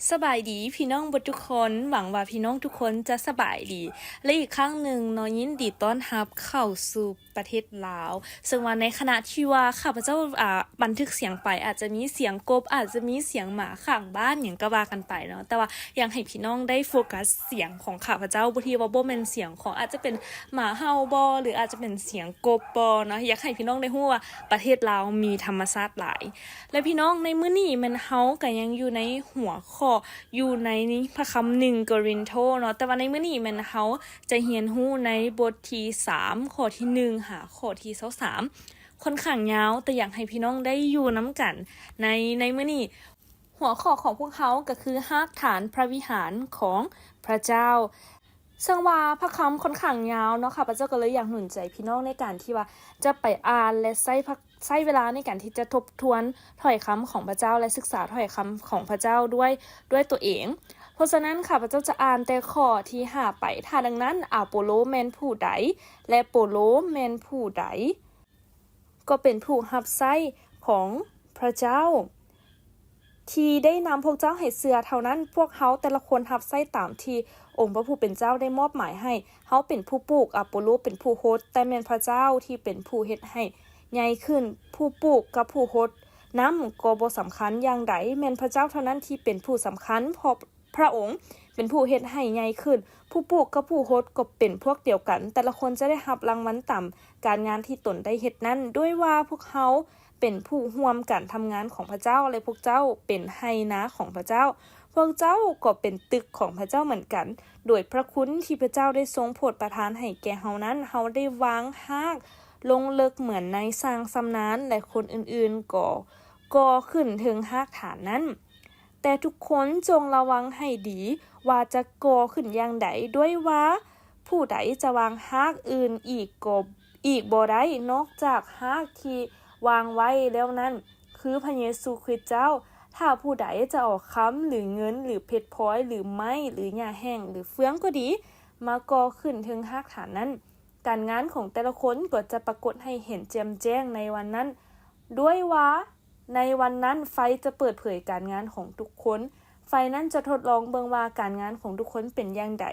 ສະບາຍດີພີ່ນ້ອງເບິດທຸກຄົນ, ຫວັງວ່າພີ່ນ້ອງທຸກຄົນຈະສະບາຍດີ ແລະ ອີກຄັ້ງໜຶ່ງເນາະ ຍິນດີຕ້ອນຮັບເຂົ້າສູ່ປະເທດລາວ. ເຊິ່ງວ່າໃນຂະນະທີ່ວ່າຂ້າພະເຈົ້າ ອາ ບັນທຶກສຽງໄປ ອາດຈະມີສຽງກົບ, ອາດຈະມີສຽງໝາຂ້າງບ້ານ ຫຍັງກໍວ່າກັນໄປເນາະ, ແຕ່ວ່າຢາກໃຫ້ພີ່ນ້ອງໄດ້ໂຟກັສສຽງຂອງຂ້າພະເຈົ້າ ບໍ່ທີ່ວ່າບໍ່ແມ່ນສຽງຂອງ ອາດຈະເປັນໝາເຫົ່າບໍ ຫຼື ອາດຈະເປັນສຽງກົບບໍເນາະ. ຢາກໃຫ້ພີ່ນ້ອງໄດ້ຮູ້ວ່າປະເທດລາວມີທຳມະຊາດຫຼາຍ. ແລະ ພີ່ນ້ອງ, ໃນມື້ນີ້ແມ່ນເຮົາກໍຍັງຢູ່ໃນຫົວຂໍ້ ຢູ່ໃນພະຄຳໜຶ່ງໂກລິນໂທເນາະ, ແຕ່ວ່າໃນມື້ນີ້ແມ່ນເຮົາຈະຮຽນຮູ້ໃນບົດທີສາມ ຂໍ້ທີໜຶ່ງ ຫາຂໍ້ທີຊາວສາມ ຄ່ອນຂ້າງຍາວ, ແຕ່ຢາກໃຫ້ພີ່ນ້ອງໄດ້ຢູ່ນຳກັນໃນ ໃນມື້ນີ້. ຫົວຂໍ້ຂອງພວກເຮົາກໍຄືຮາກຖານພະວິຫານຂອງພະເຈົ້າ. ເຊິ່ງວ່າພະຄຳຄ່ອນຂ້າງຍາວເນາະ, ຂ້າພະເຈົ້າກໍເລີຍຢາກໜູນໃຈພີ່ນ້ອງໃນການທີ່ວ່າຈະໄປອ່ານ ແລະ ໃຊ້ພະ ໃຊ້ເວລາໃນການທີ່ຈະທົບທວນຖ້ອຍຄຳຂອງພະເຈົ້າ ແລະ ສຶກສາຖ້ອຍຄຳຂອງພະເຈົ້າດ້ວຍ ດ້ວຍຕົວເອງ. ເພາະສະນັ້ນ ຂ້າພະເຈົ້າຈະອ່ານແຕ່ຂໍ້ທີຫ້າໄປ. ຖ້າດັ່ງນັ້ນ ອາໂປໂລແມ່ນຜູ້ໃດ ແລະ ໂປໂລແມ່ນຜູ້ໃດ? ກໍເປັນຜູ້ຮັບໃຊ້ຂອງພະເຈົ້າ ທີ່ໄດ້ນຳພວກເຈົ້າໃຫ້ເຊື່ອເທົ່ານັ້ນ. ພວກເຮົາແຕ່ລະຄົນຮັບໃຊ້ຕາມທີ່ອົງພະຜູ້ເປັນເຈົ້າໄດ້ມອບໝາຍໃຫ້. ເຮົາເປັນຜູ້ປູກ, ອາໂປໂລເປັນຜູ້ຫົດ, ແຕ່ແມ່ນພະເຈົ້າທີ່ເປັນຜູ້ເຮັດໃຫ້ໃຫຍ່ຂຶ້ນ. ຜູ້ປູກກັບຜູ້ຫົດນັ້ນກໍບໍ່ສຳຄັນຢ່າງໃດ, ແມ່ນພະເຈົ້າເທົ່ານັ້ນທີ່ເປັນຜູ້ສຳຄັນ, ເພາະ ພະອົງເປັນຜູ້ເຮັດໃຫ້ໃຫຍ່ຂຶ້ນ. ຜູ້ປູກກັບຜູ້ຫົດກໍເປັນພວກດຽວກັນ, ແຕ່ລະຄົນຈະໄດ້ຮັບລາງວັນຕາມການງານທີ່ຕົນໄດ້ເຮັດນັ້ນ. ດ້ວຍວ່າພວກເຮົາເປັນຜູ້ຮ່ວມກັນທຳງານຂອງພະເຈົ້າ, ແລະ ພວກເຈົ້າເປັນໄຮ່ນາຂອງພະເຈົ້າ. ພວກເຈົ້າກໍເປັນຕຶກຂອງພະເຈົ້າເໝືອນກັນ, ໂດຍພະຄຸນທີ່ພະເຈົ້າໄດ້ຊົງໂຜດປະທານໃຫ້ແກ່ເຮົານັ້ນ, ເຮົາໄດ້ວາງຮາກລົງເລິກເໝືອນນາຍຊ່າງຊຳນານ, ແລະ ຄົນອື່ນໆກໍກໍ່ຂຶ້ນເທິງຮາກຖານນັ້ນ. ແຕ່ທຸກຄົນຈົ່ງລະວັງໃຫ້ດີວ່າຈະກໍ່ຂຶ້ນຢ່າງໃດ, ດ້ວຍວ່າຜູ້ໃດຈະວາງຮາກອື່ນອີກກໍ ອີກບໍ່ໄດ້ ນອກຈາກຮາກທີ່ວາງໄວ້ແລ້ວນັ້ນ ຄືພະເຢຊູຄຣິດເຈົ້າ. ຖ້າຜູ້ໃດຈະເອົາຄຳ ຫຼື ເງິນ ຫຼື ເພັດພອຍ ຫຼື ໄມ້ ຫຼື ຫຍ້າແຫ້ງ ຫຼື ເຟືອງກໍດີ ມາກໍ່ຂຶ້ນເທິງຮາກຖານນັ້ນ, ການງານຂອງແຕ່ລະຄົນກໍຈະປາກົດໃຫ້ເຫັນແຈ່ມແຈ້ງໃນວັນນັ້ນ, ດ້ວຍວ່າ ໃນວັນນັ້ນໄຟຈະເປີດເຜີຍການງານຂອງທຸກຄົນ. ໄຟນັ້ນຈະທົດລອງເບິ່ງວ່າການງານຂອງທຸກຄົນເປັນຢ່າງໃດ.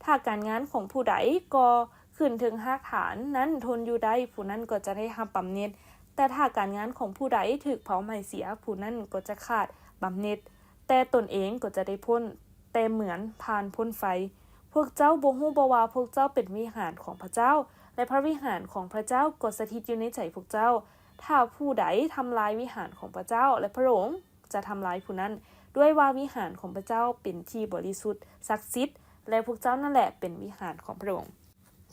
ຖ້າການງານຂອງຜູ້ໃດກໍ່ຂຶ້ນເທິງຮາກຖານນັ້ນທົນຢູ່ໄດ້, ຜູ້ນັ້ນກໍຈະໄດ້ຮັບບຳເໜັດ. ແຕ່ຖ້າການງານຂອງຜູ້ໃດຖືກເຜົາໄໝ້ເສຍ, ຜູ້ນັ້ນກໍຈະຂາດບຳເໜັດ, ແຕ່ຕົນເອງກໍຈະໄດ້ພົ້ນ, ແຕ່ເໝືອນຜ່ານພົ້ນໄຟ. ພວກເຈົ້າບໍ່ຮູ້ບໍວ່າພວກເຈົ້າເປັນວິຫານຂອງພະເຈົ້າ, ແລະ ພະວິຫານຂອງພະເຈົ້າກໍສະຖິດຢູ່ໃນໃຈພວກເຈົ້າ? ຖ້າຜູ້ໃດທຳລາຍວິຫານຂອງພະເຈົ້າ ແລະ ພະອົງຈະທຳລາຍຜູ້ນັ້ນ, ດ້ວຍວ່າວິຫານຂອງພະເຈົ້າເປັນທີ່ບໍລິສຸດສັກສິດ, ແລະ ພວກເຈົ້ານັ້ນແຫຼະເປັນວິຫານຂອງພະອົງ.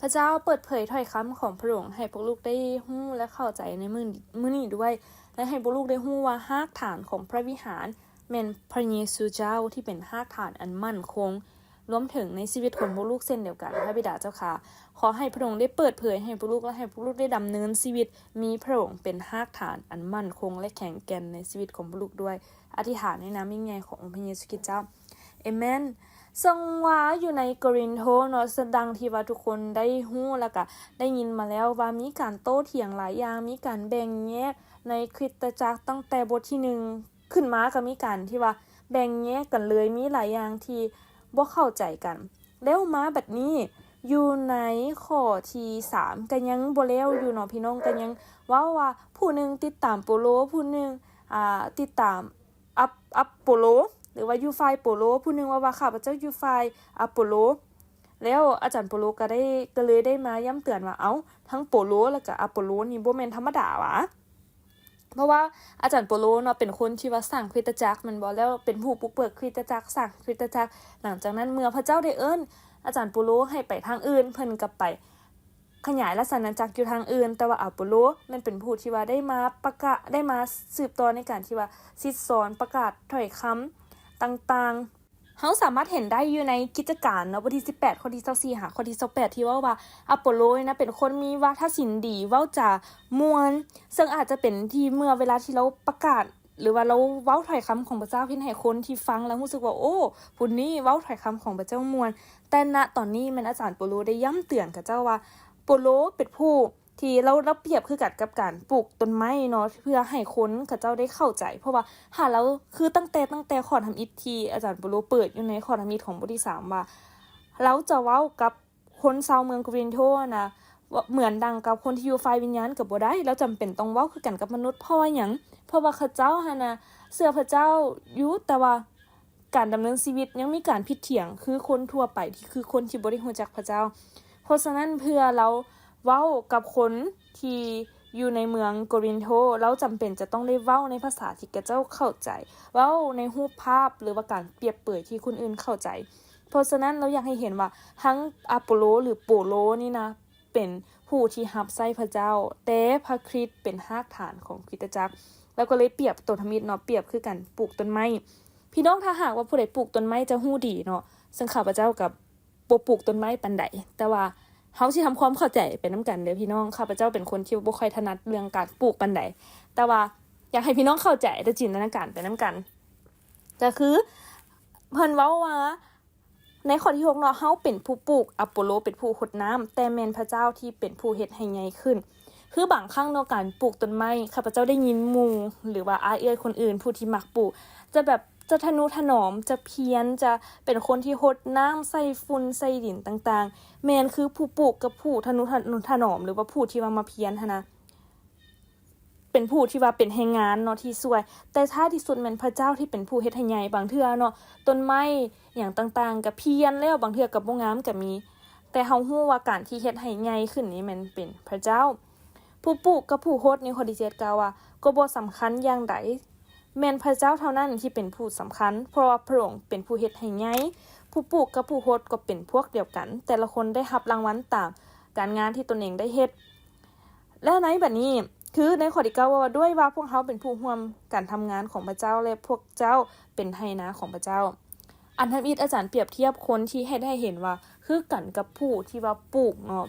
ພະເຈົ້າເປີດເຜີຍຖ້ອຍຄຳຂອງພະອົງໃຫ້ພວກລູກໄດ້ຮູ້ ແລະ ເຂົ້າໃຈໃນມື້ ມື້ນີ້ດ້ວຍ, ແລະ ໃຫ້ພວກລູກໄດ້ຮູ້ວ່າຮາກຖານຂອງພະວິຫານແມ່ນພະເຢຊູເຈົ້າ ທີ່ເປັນຮາກຖານອັນໝັ້ນຄົງ. ລວມເຖິງໃນຊີວິດຂອງພວກລູກເຊັ່ນດຽວກັນ. ພະບິດາເຈົ້າຂ້າ, ຂໍໃຫ້ພະອົງໄດ້ເປີດເຜີຍໃຫ້ພວກລູກ ແລະ ໃຫ້ພວກລູກໄດ້ດຳເນີນຊີວິດ ມີພະອົງເປັນຮາກຖານອັນໝັ້ນຄົງ ແລະ ແຂງແກ່ນໃນຊີວິດຂອງພວກລູກດ້ວຍ. ອະທິຖານໃນນາມຍິ່ງໃຫຍ່ຂອງອົງພະເຢຊູຄຣິດເຈົ້າ. ເອເມນ. ເຊິ່ງວ່າຢູ່ໃນໂກລິນໂທເນາະ, ດັ່ງທີ່ວ່າທຸກຄົນໄດ້ຮູ້ ແລ້ວກະໄດ້ຍິນມາແລ້ວວ່າມີການໂຕ້ຖຽງຫຼາຍຢ່າງ, ມີການແບ່ງແຍກໃນຄຣິສຕະຈັກຕັ້ງແຕ່ບົດທີໜຶ່ງ ຂຶ້ນມາກໍມີການທີ່ວ່າແບ່ງແຍກກັນເລີຍ, ມີຫຼາຍຢ່າງທີ່ບໍ່ເຂົ້າໃຈກັນ. ແລ້ວມາບັດນີ້ ຢູ່ໃນຂໍ້ທີສາມ ກໍຍັງບໍ່ແລ້ວຢູ່ເນາະພີ່ນ້ອງ, ກໍຍັງເວົ້າວ່າຜູ້ໜຶ່ງຕິດຕາມໂປໂລ, ຜູ້ໜຶ່ງ ອ່າ ຕິດຕາມອັບ ອັບໂປໂລ ຫຼືວ່າຢູ່ຝ່າຍໂປໂລ, ຜູ້ໜຶ່ງເວົ້າວ່າ ຂ້າພະເຈົ້າຢູ່ຝ່າຍອັບໂປໂລ. ແລ້ວອາຈານໂປໂລກໍໄດ້ ກໍເລີຍໄດ້ມາຢ້ຳເຕືອນວ່າ ເອົ້າ ທັງໂປໂລ ແລ້ວກໍອັບໂປໂລນີ້ບໍ່ແມ່ນທຳມະດາຫວາ? ເພາະວ່າອາຈານໂປໂລເນາະ ເປັນຄົນທີ່ວ່າສ້າງຄຣິສຕະຈັກແມ່ນບໍ່? ແລ້ວເປັນຜູ້ບຸກເບີກຄຣິສຕະຈັກ, ສ້າງຄຣິສຕະຈັກ. ຫຼັງຈາກນັ້ນເມື່ອພະເຈົ້າໄດ້ເອີ້ນອາຈານໂປໂລໃຫ້ໄປທາງອື່ນ, ເພິ່ນກໍໄປຂະຫຍາຍລາຊະອານາຈັກຢູ່ທາງອື່ນ. ແຕ່ວ່າອາໂປໂລແມ່ນເປັນຜູ້ທີ່ວ່າໄດ້ມາປະກາດ, ໄດ້ມາສືບຕໍ່ໃນການທີ່ວ່າສິດສອນ, ປະກາດຖ້ອຍຄຳຕ່າງໆ. ເຮົາສາມາດເຫັນໄດ້ຢູ່ໃນກິດຈະການເນາະ ບົດທີສິບແປດ ຂໍ້ທີຊາວສີ່ ຫາຂໍ້ທີຊາວແປດ ທີ່ເວົ້າວ່າ ອາໂປໂລນີ້ນະ ເປັນຄົນມີວາທະສິນດີ, ເວົ້າຈາມ່ວນ, ເຊິ່ງອາດຈະເປັນທີ່ເມື່ອເວລາທີ່ລາວປະກາດ ຫຼືວ່າລາວເວົ້າຖ້ອຍຄຳຂອງພະເຈົ້າເຮັດໃຫ້ຄົນທີ່ຟັງແລ້ວຮູ້ສຶກວ່າ ໂອ້ ຜູ້ນີ້ເວົ້າຖ້ອຍຄຳຂອງພະເຈົ້າມ່ວນ. ແຕ່ນະຕອນນີ້ແມ່ນອາຈານໂປໂລໄດ້ຢ້ຳເຕືອນຂະເຈົ້າວ່າ ໂປໂລເປັນຜູ້ ທີ່ລາວ ລາວປຽບຄືກັນກັບການປູກຕົ້ນໄມ້ເນາະ ເພື່ອໃຫ້ຄົນເຂົາເຈົ້າໄດ້ເຂົ້າໃຈ ເພາະວ່າຖ້າລາວ ຄືຕັ້ງແຕ່ ຕັ້ງແຕ່ຂໍ້ທຳອິດທີ່ອາຈານໂປໂລເປີດຢູ່ໃນຂໍ້ທຳອິດຂອງບົດທີສາມ ວ່າ ລາວຈະເວົ້າກັບຄົນຊາວເມືອງໂກລິນໂທນະ ເໝືອນດັ່ງກັບຄົນທີ່ຢູ່ຝ່າຍວິນຍານກໍບໍ່ໄດ້ ລາວຈຳເປັນຕ້ອງເວົ້າຄືກັນກັບມະນຸດ ເພາະວ່າຫຍັງ? ເພາະວ່າເຂົາເຈົ້າຫັ້ນນະເຊື່ອພະເຈົ້າຢູ່ ແຕ່ວ່າ ການດຳເນີນຊີວິດຍັງມີການຜິດຖຽງຄືຄົນທົ່ວໄປ ທີ່ຄືຄົນທີ່ບໍ່ໄດ້ຮູ້ຈັກພະເຈົ້າ. ເພາະສະນັ້ນ ເພື່ອລາວເວົ້າກັບຄົນທີ່ຢູ່ໃນເມືອງໂກລິນໂທ, ລາວຈຳເປັນຈະຕ້ອງໄດ້ເວົ້າໃນພາສາທີ່ເຂົາເຈົ້າເຂົ້າໃຈ, ເວົ້າໃນຮູບພາບ ຫຼືວ່າການປຽບເປີຍທີ່ຄົນອື່ນເຂົ້າໃຈ. ເພາະສະນັ້ນ ລາວຢາກໃຫ້ເຫັນວ່າທັງອາໂປໂລ ຫຼື ໂປໂລນີ້ນະ ເປັນຜູ້ທີ່ຮັບໃຊ້ພະເຈົ້າ, ແຕ່ພະຄຣິດເປັນຮາກຖານຂອງຄຣິສຕະຈັກ. ລາວກໍເລີຍປຽບຕົວທຳອິດເນາະ, ປຽບຄືການປູກຕົ້ນໄມ້. ພີ່ນ້ອງ ຖ້າຫາກວ່າຜູ້ໃດປູກຕົ້ນໄມ້ຈະຮູ້ດີເນາະ, ເຊິ່ງຂ້າພະເຈົ້າກໍບໍ່ປູກຕົ້ນໄມ້ປານໃດ, ແຕ່ວ່າເຮົາຊິທຳຄວາມເຂົ້າໃຈໄປນຳກັນເດີພີ່ນ້ອງ. ຂ້າພະເຈົ້າເປັນຄົນທີ່ບໍ່ຄ່ອຍຖະໜັດເລື່ອງການປູກປານໃດ, ແຕ່ວ່າຢາກໃຫ້ພີ່ນ້ອງເຂົ້າໃຈ ແລະ ຈິນຕະນາການໄປນຳກັນ. ກໍຄືເພິ່ນເວົ້າວ່າ ໃນຂໍ້ທີຫົກເນາະ, ເຮົາເປັນຜູ້ປູກ, ອາໂປໂລເປັນຜູ້ຫົດນ້ຳ, ແຕ່ແມ່ນພະເຈົ້າທີ່ເປັນຜູ້ເຮັດໃຫ້ໃຫຍ່ຂຶ້ນ. ຄືບາງຄັ້ງເນາະ, ການປູກຕົ້ນໄມ້, ຂ້າພະເຈົ້າໄດ້ຍິນໝູ່ ຫຼືວ່າອ້າຍເອື້ອຍຄົນອື່ນ ຜູ້ທີ່ມັກປູກ ຈະແບບ ຈະທະນຸຖະໜອມ, ຈະພຽນ, ຈະເປັນຄົນທີ່ຫົດນ້ຳ, ໃສ່ຝຸ່ນ, ໃສ່ດິນຕ່າງໆ. ແມ່ນຄືຜູ້ປູກກັບຜູ້ທະນຸຖະໜອມ ຫຼືວ່າຜູ້ທີ່ວ່າມາພຽນຫັ້ນນະ ເປັນຜູ້ທີ່ວ່າເປັນແຮງງານເນາະທີ່ຊ່ວຍ, ແຕ່ທ້າຍທີ່ສຸດແມ່ນພະເຈົ້າທີ່ເປັນຜູ້ເຮັດໃຫ້ໃຫຍ່. ບາງເທື່ອເນາະ ຕົ້ນໄມ້ຫຍັງຕ່າງໆກໍພຽນແລ້ວ, ບາງເທື່ອກໍບໍ່ງາມກໍມີ, ແຕ່ເຮົາຮູ້ວ່າການທີ່ເຮັດໃຫ້ໃຫຍ່ຂຶ້ນນີ້ແມ່ນເປັນພະເຈົ້າ. ຜູ້ປູກກັບຜູ້ຫົດໃນຂໍ້ທີເຈັດກ່າວວ່າ ກໍບໍ່ສຳຄັນຢ່າງໃດ, ແມ່ນພະເຈົ້າເທົ່ານັ້ນທີ່ເປັນຜູ້ສຳຄັນ, ເພາະວ່າພະອົງເປັນຜູ້ເຮັດໃຫ້ໃຫຍ່. ຜູ້ປູກກັບຜູ້ຫົດກໍເປັນພວກດຽວກັນ, ແຕ່ລະຄົນໄດ້ຮັບລາງວັນຕາມການງານທີ່ຕົນເອງໄດ້ເຮັດ. ແລະ ໃນບັດນີ້ ຄືໃນຂໍ້ທີເກົ້າເວົ້າວ່າ ດ້ວຍວ່າພວກເຮົາເປັນຜູ້ຮ່ວມການທຳງານຂອງພະເຈົ້າ ແລະ ພວກເຈົ້າເປັນໄຮ່ນາຂອງພະເຈົ້າ. ອັນທຳອິດອາຈານປຽບທຽບຄົນທີ່ເຮັດໃຫ້ເຫັນວ່າຄືກັນກັບຜູ້ທີ່ວ່າປູກເນາະ.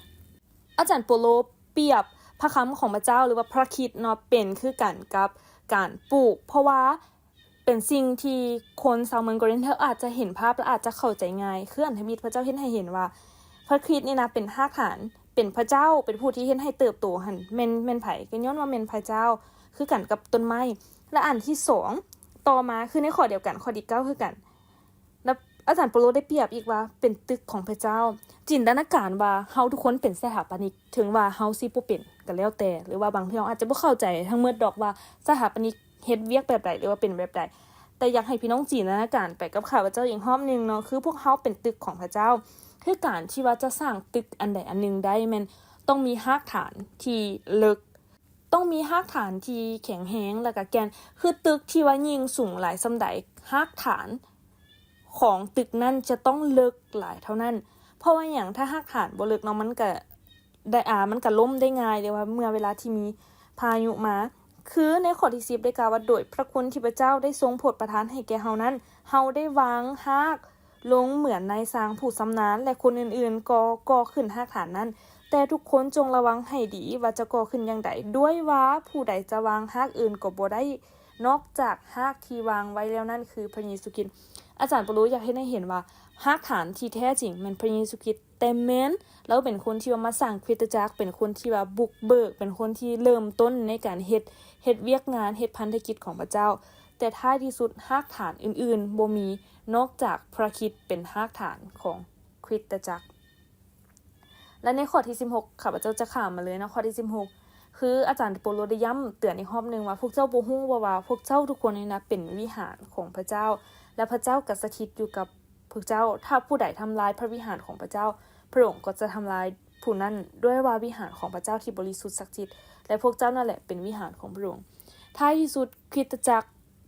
ອາຈານໂປໂລປຽບພະຄຳຂອງພະເຈົ້າ ຫຼືວ່າພະຄຣິດເນາະ ເປັນຄືກັນກັບການປູກ, ເພາະວ່າ ເປັນສິ່ງທີ່ຄົນຊາວເມືອງໂກລິນໂທອາດຈະເຫັນພາບ ແລະ ອາດຈະເຂົ້າໃຈງ່າຍ. ຄືອັນທຳອິດພະເຈົ້າເຮັດໃຫ້ເຫັນວ່າ ພະຄຣິດນີ້ນະເປັນຮາກຖານ, ເປັນພະເຈົ້າ, ເປັນຜູ້ທີ່ເຮັດໃຫ້ເຕີບໂຕຫັ້ນ ແມ່ນ ແມ່ນໃຜ? ກໍຍ້ອນວ່າແມ່ນພະເຈົ້າ, ຄືກັນກັບຕົ້ນໄມ້. ແລະ ອັນທີສອງ ຕໍ່ມາ ຄືໃນຂໍ້ດຽວກັນ ຂໍ້ທີເກົ້າຄືກັນ ແລະ ອາຈານໂປໂລໄດ້ປຽບອີກວ່າເປັນຕຶກຂອງພະເຈົ້າ. ຈິນຕະນາການວ່າເຮົາທຸກຄົນເປັນສະຖາປະນິກ, ເຖິງວ່າເຮົາຊິບໍ່ເປັນກໍແລ້ວແຕ່ ຫຼືວ່າບາງເທື່ອເຮົາອາດຈະບໍ່ເຂົ້າໃຈທັງໝົດດອກວ່າສະຖາປະນິກ ເຮັດວຽກແບບໃດ ຫຼືວ່າເປັນແບບໃດ, ແຕ່ຢາກໃຫ້ພີ່ນ້ອງຈິນຕະນາການໄປກັບຂ້າພະເຈົ້າອີກຮອບໜຶ່ງເນາະ, ຄືພວກເຮົາເປັນຕຶກຂອງພະເຈົ້າ. ຄືການທີ່ວ່າຈະສ້າງຕຶກອັນໃດອັນໜຶ່ງໄດ້ ແມ່ນຕ້ອງມີຮາກຖານທີ່ເລິກ, ຕ້ອງມີຮາກຖານທີ່ແຂງແຮງ ແລ້ວກະແກ່ນ. ຄືຕຶກທີ່ວ່າຍິ່ງສູງຫຼາຍສ່ຳໃດ, ຮາກຖານຂອງຕຶກນັ້ນຈະຕ້ອງເລິກຫຼາຍເທົ່ານັ້ນ. ເພາະວ່າຫຍັງ? ຖ້າຮາກຖານບໍ່ເລິກເນາະ, ມັນກະ ໄດ້ ອາ ມັນກະລົ້ມໄດ້ງ່າຍເດ້ວ່າ ເມື່ອເວລາທີ່ມີພາຍຸມາ. ຄືໃນຂໍ້ທີສິບໄດ້ກ່າວວ່າ ໂດຍພະຄຸນທີ່ພະເຈົ້າໄດ້ຊົງໂຜດປະທານໃຫ້ແກ່ເຮົານັ້ນ, ເຮົາໄດ້ວາງຮາກລົງເໝືອນນາຍຊ່າງຜູ້ຊຳນານ ແລະ ຄົນອື່ນໆກໍກໍ່ຂຶ້ນຮາກຖານນັ້ນ. ແຕ່ທຸກຄົນຈົ່ງລະວັງໃຫ້ດີວ່າຈະກໍ່ຂຶ້ນຢ່າງໃດ, ດ້ວຍວ່າຜູ້ໃດຈະວາງຮາກອື່ນກໍບໍ່ໄດ້ ນອກຈາກຮາກທີ່ວາງໄວ້ແລ້ວນັ້ນຄືພະເຢຊູຄຣິດ. ອາຈານເປໂຕຢາກເຮັດໃຫ້ເຫັນວ່າ ຮາກຖານທີ່ແທ້ຈິງແມ່ນພະເຢຊູຄຣິດ, ແຕ່ແມ່ນລາວເປັນຄົນທີ່ວ່າມາສ້າງຄຣິສຕະຈັກ, ເປັນຄົນທີ່ວ່າບຸກເບີກ, ເປັນຄົນທີ່ເລີ່ມຕົ້ນໃນການເຮັດ, ເຮັດວຽກງານ, ເຮັດພັນທະກິດຂອງພະເຈົ້າ. ແຕ່ທ້າຍທີ່ສຸດ ຮາກຖານອື່ນໆບໍ່ມີ ນອກຈາກພະຄຣິດເປັນຮາກຖານຂອງຄຣິສຕະຈັກ. ແລະ ໃນຂໍ້ທີສິບຫົກ ຂ້າພະເຈົ້າຈະຂ້າມມາເລີຍເນາະ, ຂໍ້ທີສິບຫົກ ຄືອາຈານເປໂຕໄດ້ຢ້ຳເຕືອນອີກຮອບໜຶ່ງວ່າ ພວກເຈົ້າບໍ່ຮູ້ບໍ່ວ່າ ພວກເຈົ້າທຸກຄົນນີ້ນະເປັນວິຫານຂອງພະເຈົ້າ ແລະ ພະເຈົ້າກໍສະຖິດຢູ່ກັບພວກເຈົ້າ. ຖ້າຜູ້ໃດທຳລາຍພະວິຫານຂອງພະເຈົ້າ, ພະອົງກໍຈະທຳລາຍຜູ້ນັ້ນດ້ວຍວ່າວິຫານຂອງພະເຈົ້າທີ່ບໍລິສຸດສັກສິດ, ແລະ ພວກເຈົ້ານັ້ນແຫຼະເປັນວິຫານຂອງພະອົງ. ທ້າຍທີ່ສຸດ ຄຣິສຕະຈັກ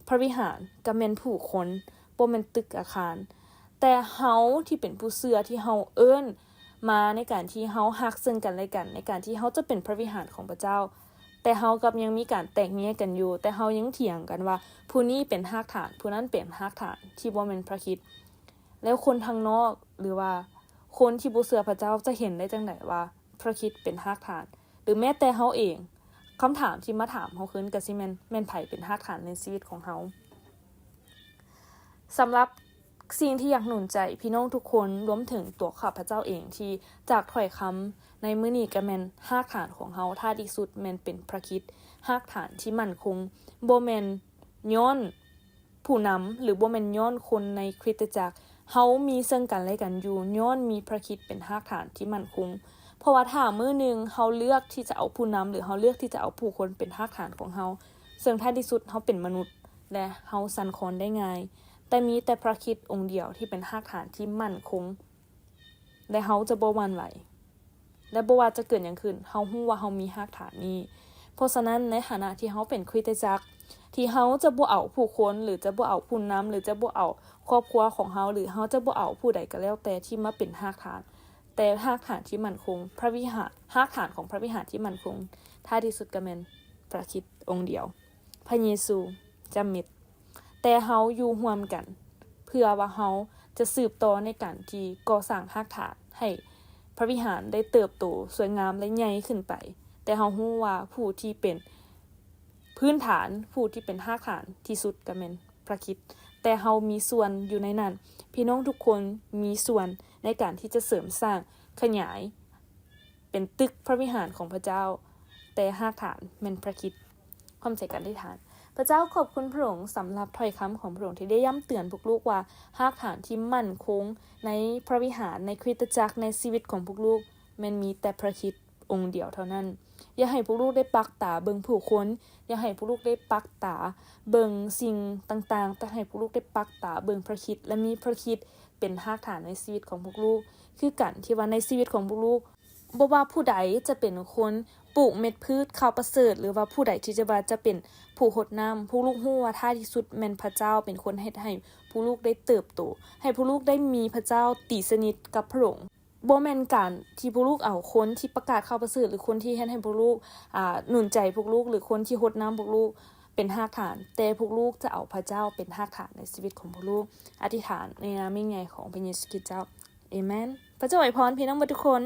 ພະວິຫານກໍແມ່ນຜູ້ຄົນ, ບໍ່ແມ່ນຕຶກອາຄານ. ແຕ່ເຮົາທີ່ເປັນຜູ້ເຊື່ອ ທີ່ເຮົາເອີ້ນມາໃນການທີ່ເຮົາຮັກເຊິ່ງກັນແລະກັນ, ໃນການທີ່ເຮົາຈະເປັນພະວິຫານຂອງພະເຈົ້າ, ແຕ່ເຮົາກັບຍັງມີການແຕກແຍກກັນຢູ່, ແຕ່ເຮົາຍັງຖຽງກັນວ່າ ຜູ້ນີ້ເປັນຮາກຖານ, ຜູ້ນັ້ນເປັນຮາກຖານ, ທີ່ບໍ່ແມ່ນພະຄຣິດ. ແລ້ວຄົນທາງນອກ ຫຼືວ່າຄົນທີ່ບໍ່ເຊື່ອພະເຈົ້າ ຈະເຫັນໄດ້ຈັ່ງໃດວ່າພະຄຣິດເປັນຮາກຖານ? ຫຼືແມ້ແຕ່ເຮົາເອງ, ຄຳຖາມທີ່ມາຖາມເຮົາຄືນກໍຊິແມ່ນ, ແມ່ນໃຜເປັນຮາກຖານໃນຊີວິດຂອງເຮົາ? ສຳລັບ ສິ່ງທີ່ຢາກໜູນໃຈພີ່ນ້ອງທຸກຄົນ ລວມເຖິງຕົວຂ້າພະເຈົ້າເອງ ທີ່ຈາກຖ້ອຍຄຳໃນມື້ນີ້ກໍແມ່ນຮາກຖານຂອງເຮົາ ທ້າຍທີ່ສຸດແມ່ນເປັນພຣະຄຣິດ, ຮາກຖານທີ່ໝັ້ນຄົງ, ບໍ່ແມ່ນຍ້ອນຜູ້ນຳ ຫຼື ບໍ່ແມ່ນຍ້ອນຄົນໃນຄຣິສຕະຈັກ. ເຮົາມີເຊິ່ງກັນແລະກັນຢູ່ ຍ້ອນມີພຣະຄຣິດເປັນຮາກຖານທີ່ໝັ້ນຄົງ. ເພາະວ່າຖ້າມື້ໜຶ່ງເຮົາເລືອກທີ່ຈະເອົາຜູ້ນຳ ຫຼື ເຮົາເລືອກທີ່ຈະເອົາຜູ້ຄົນເປັນຮາກຖານຂອງເຮົາ, ເຊິ່ງທ້າຍທີ່ສຸດເຮົາເປັນມະນຸດ ແລະ ເຮົາສັ່ນຄອນໄດ້ງ່າຍ, ແຕ່ມີແຕ່ພຣະຄຣິດອົງດຽວທີ່ເປັນຮາກຖານທີ່ໝັ້ນຄົງ ແລະ ເຮົາຈະບໍ່ຫວັ່ນໄຫວ ແລະ ບໍ່ວ່າຈະເກີດຫຍັງຂຶ້ນ ເຮົາຮູ້ວ່າເຮົາມີຮາກຖານນີ້. ເພາະສະນັ້ນ ໃນຖານະທີ່ເຮົາເປັນຄຣິສຕະຈັກ ທີ່ເຮົາຈະບໍ່ເອົາຜູ້ຄົນ ຫຼື ຈະບໍ່ເອົາຜູ້ນຳ ຫຼື ຈະບໍ່ເອົາຄອບຄົວຂອງເຮົາ ຫຼື ເຮົາຈະບໍ່ເອົາຜູ້ໃດກໍແລ້ວແຕ່ທີ່ມາເປັນຮາກຖານ, ແຕ່ຮາກຖານທີ່ໝັ້ນຄົງ, ພຣະວິຫານ, ຮາກຖານຂອງພຣະວິຫານທີ່ໝັ້ນຄົງ ທ້າຍທີ່ສຸດກໍແມ່ນພຣະຄຣິດອົງດຽວ, ພຣະເຢຊູຈຳເມັດ. ແຕ່ເຮົາຢູ່ຮ່ວມກັນ ເພື່ອວ່າເຮົາຈະສືບຕໍ່ໃນການທີ່ກໍ່ສ້າງຮາກຖານໃຫ້ພຣະວິຫານໄດ້ເຕີບໂຕສວຍງາມ ແລະ ໃຫຍ່ຂຶ້ນໄປ. ແຕ່ເຮົາຮູ້ວ່າຜູ້ທີ່ເປັນພື້ນຖານ, ຜູ້ທີ່ເປັນຮາກຖານທີ່ສຸດກໍແມ່ນພຣະຄຣິດ. ແຕ່ເຮົາມີສ່ວນຢູ່ໃນນັ້ນ. ພີ່ນ້ອງທຸກຄົນມີສ່ວນໃນການທີ່ຈະເສີມສ້າງ, ຂະຫຍາຍ ເປັນຕຶກພຣະວິຫານຂອງພຣະເຈົ້າ, ແຕ່ຮາກຖານແມ່ນພຣະຄຣິດ. ຮ່ວມໃຈກັນອະທິຖານ. ພຣະເຈົ້າ, ຂອບຄຸນພຣະອົງສຳລັບຖ້ອຍຄຳຂອງພຣະອົງທີ່ໄດ້ຢ້ຳເຕືອນພວກລູກວ່າ ຮາກຖານທີ່ໝັ້ນຄົງໃນພຣະວິຫານ, ໃນຄຣິສຕະຈັກ, ໃນຊີວິດຂອງພວກລູກ ແມ່ນມີແຕ່ພຣະຄຣິດອົງດຽວເທົ່ານັ້ນ. ຢ່າໃຫ້ພວກລູກໄດ້ປັກຕາເບິ່ງຜູ້ຄົນ, ຢ່າໃຫ້ພວກລູກໄດ້ປັກຕາເບິ່ງສິ່ງຕ່າງໆ, ແຕ່ໃຫ້ພວກລູກໄດ້ປັກຕາເບິ່ງພຣະຄຣິດ ແລະ ມີພຣະຄຣິດເປັນຮາກຖານໃນຊີວິດຂອງພວກລູກ. ຄືກັນທີ່ວ່າໃນຊີວິດຂອງພວກລູກ ບໍ່ວ່າຜູ້ໃດຈະເປັນຄົນປູກເມັດພືດຂ່າວປະເສີດ ຫຼືວ່າຜູ້ໃດທີ່ຈະວ່າຈະເປັນຜູ້ຫົດນ້ຳ, ພວກລູກຮູ້ວ່າທ້າຍທີ່ສຸດແມ່ນພຣະເຈົ້າເປັນຄົນເຮັດໃຫ້ພວກລູກໄດ້ເຕີບໂຕ, ໃຫ້ພວກລູກໄດ້ມີພຣະເຈົ້າຕີສະໜິດກັບພຣະອົງ. ບໍ່ແມ່ນການທີ່ພວກລູກເອົາຄົນທີ່ປະກາດຂ່າວປະເສີດ ຫຼື ຄົນທີ່ເຮັດໃຫ້ພວກລູກ, ອາ, ໜູນໃຈພວກລູກ ຫຼື ຄົນທີ່ຫົດນ້ຳພວກລູກເປັນຮາກຖານ, ແຕ່ພວກລູກຈະເອົາພຣະເຈົ້າເປັນຮາກຖານໃນຊີວິດຂອງພວກລູກ. ອະທິຖານໃນນາມຍິ່ງໃຫຍ່ຂອງພຣະເຢຊູຄຣິດເຈົ້າ. ເອເມນ. ພຣະເຈົ້າອວຍພອນພີ່ນ້ອງເບິດທຸກຄົນ.